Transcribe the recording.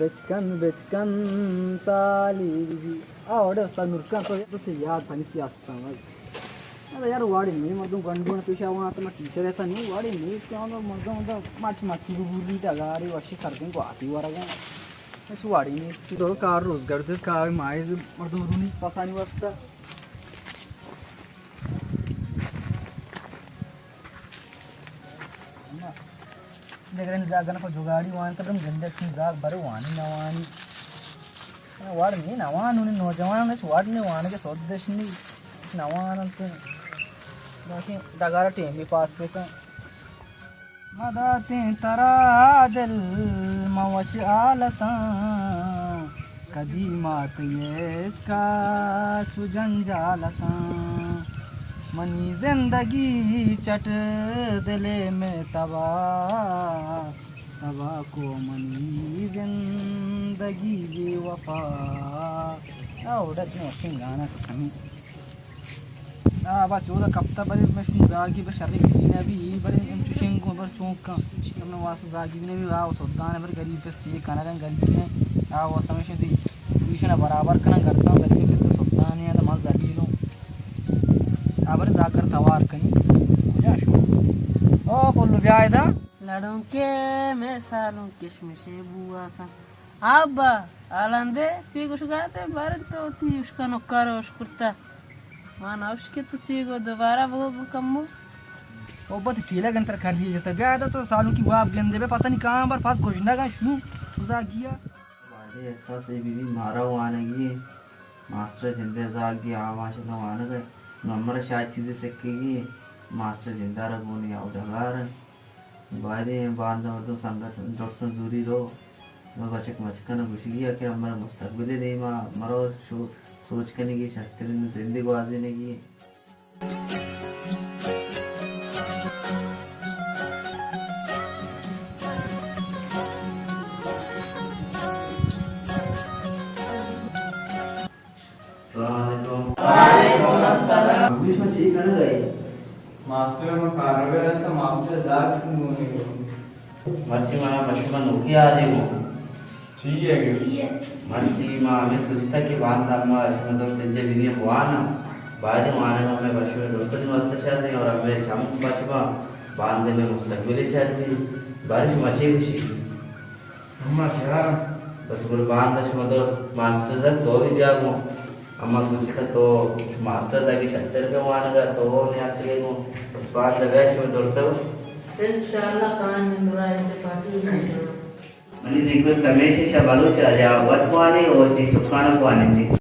بچکن، بچکن، سالی بی بی۔ آ، اوڑے استاد نورکان تو، تو یاد پنی سیاست۔ ادا یار، واڑے نے مردم گنڈون پیشا وہاں تو میں ٹیچر ہے تھا نہیں، واڑے نے کیا ہوں مردم دا مچ مچی بولی ڈگاری وشی سردیں گواتی ورگا۔ اچ واڑے نے دور کار روزگار دے کار مائز مردم رونی پسانی واسطہ۔ دگرانی زاگن کو جگاڑی وان ترم گندے تین زاگ برے وانی نوانی۔ وڑ نی نوان، نوجوان اش وڑ نی وانگ سودش نی نوان انت۔ باقی ڈگار ٹیم بھی پاس پیتا۔ مداتیں ترا دل من وش حالتاں، کدی مات عشقا چو جنجالتاں۔ منی زندگی چٹ دل میں تباہ، تباہ کو منی زندگی بے وفا۔ آ اوڑت میں وشیں گانا کمی۔ آ، بس اودا کپتا، بلے مشی زاگی بہ شریں پینا بی، بلے انچو شنگو بر چونکا۔ ہمنا واسطہ زاگی بی نبی، آ، سلطان بر غریب پس چی کنگن غریب نے۔ آ، واسطہ مشی دی، ایشنا برابر کنن گردان غریب پس سلطان ہے، من ذلیلوں۔ آ، بر زاکر توار کنی۔ کجا شو؟ او، بولو بیا ادا۔ لڑوں کے میں سالوں کشمشے بوا کن۔ ابا، آلان دے، چی گوشگا تے بارن تو تی اشکا نکار اش کرتا۔ ما نہ اشکے تو چی گو دوبارہ بگو گو کمو۔ او بت ٹیلہ گنتر کر لیے جتا۔ بیا دا تو سالوں کی واب گندے بے پسانی کام بر پاس گوشنگا شو۔ خدا گیا۔ بارے احساس اے بی بی مارا وانگی ہے۔ ماسٹر جندے زاگی آ ماشاءاللہ وانگ ہے۔ نو ہمرا شاید چیزے سکے گی۔ ماسٹر جندارا گونی آؤ ڈگار ہے۔ بایدیں باندا مردم سنگت درستاں زوری رو، بچک مچکاں گوشگی ءَ کہ ہمارا مستقبل ءِ دیما مرو، شو-، سوچ کنگی، شرتریں زندے گوازینگی۔ السلام علیکم۔ وعلیکم السلام۔ ہمیش ما چی کنگ ءَ ایں؟ ماسٹر ما کارگر ءَ، ماسٹر دار چون گونے گو۔ مرچی ما پشما نوکی آ دے گو۔ چی ہے گو؟ مرچی ما ہمیں سوچتا کہ باندا ما شما در سجے بنی بوانا۔ بعد وانگ ہمیں پشما درستی واسطہ شر نہیں اور ہمیں چم پچ با باندے میں مستقبل شر بھی۔ بارش ما چی خوشی۔ اما شہر۔ بس گل باندا شما دوست ماسٹر زد تو بھی بیا گو۔ اما سوچتا تو ماسٹر زد کی شتر پہ وانگا تو وہ نیات کے گو۔ بس باندا بیا شما دوست ہو۔ انشاءاللہ کان من برا انت پاٹی۔ منی ریکویسٹ ہمیش ہے شہ بلوچ ءَ یا وت وانے اور تی چکانا وانے تی۔